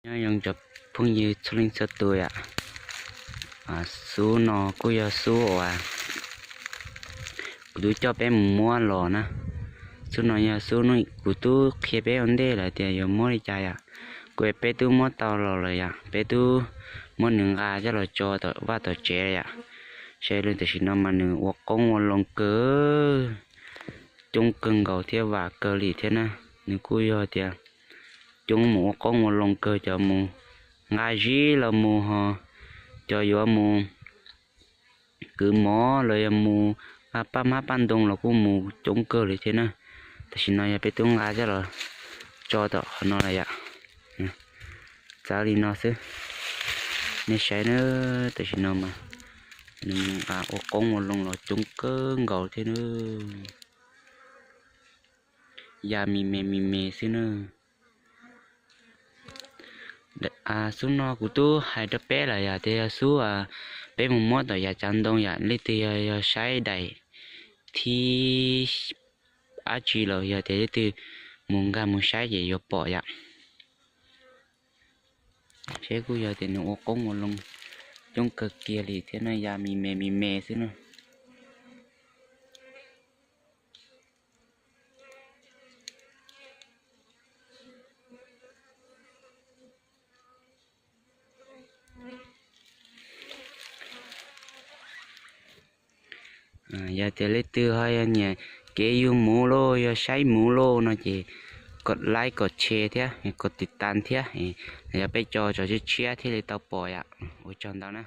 Nyob zoo cov phooj ywg txhua leej txhua tus yom. Xub no kuj yog xub uas kuv twb coj peb mus muab los na. Xub no yog xub no kuv twb qhia peb ua ntej lawm tias yuav muab li cas yom. Kuv peb twb muab tau los lawm yom, peb twb muab nws nqa coj los tso tom vaj tom tsev yom. Saib li tam sim no mas nws ua qoob ua loo kawg, coob kawg nkaus thiab vam kawg li thiab na. Nws kuj yog tias coob mus ua qoob ua loo kawg, cov mus nqa zib los mus ho, cov yuav mus kwv mov los yog mus paj hmab paj ntoo los kuj mus coob kawg li thiab na. Tam sim no yog peb twb nqa coj los tso tom qhov no lawm yom. Txawv li no xwb. Nej saib na, tam sim no mas nws mus nqa ua qoob ua loo los coob kawg nkaus thiab na. Ya mis me mis me xwb na. Xub no kuv twb hais rau peb lawm yom, tias yog xub peb mus muab tom yav tsav ntoo yom, leej twg yog saib daim thib dab tsi los yog tias leej twg mus nkag mus saib ces yuav pom yom. Seb kuj yog tias nws ua qoob ua loo coob kawg kiag li thiab no, ya mis me mis me xwb na. Yog tias leej twg ho yog nyiam kev yug muv lauj, yog saib muv lauj no ces kom like kom share thiab kom tiv tas thiab, yog peb tso tso tshiab tshiab thiaj li tau pom yom. Ua tsaug ntau na.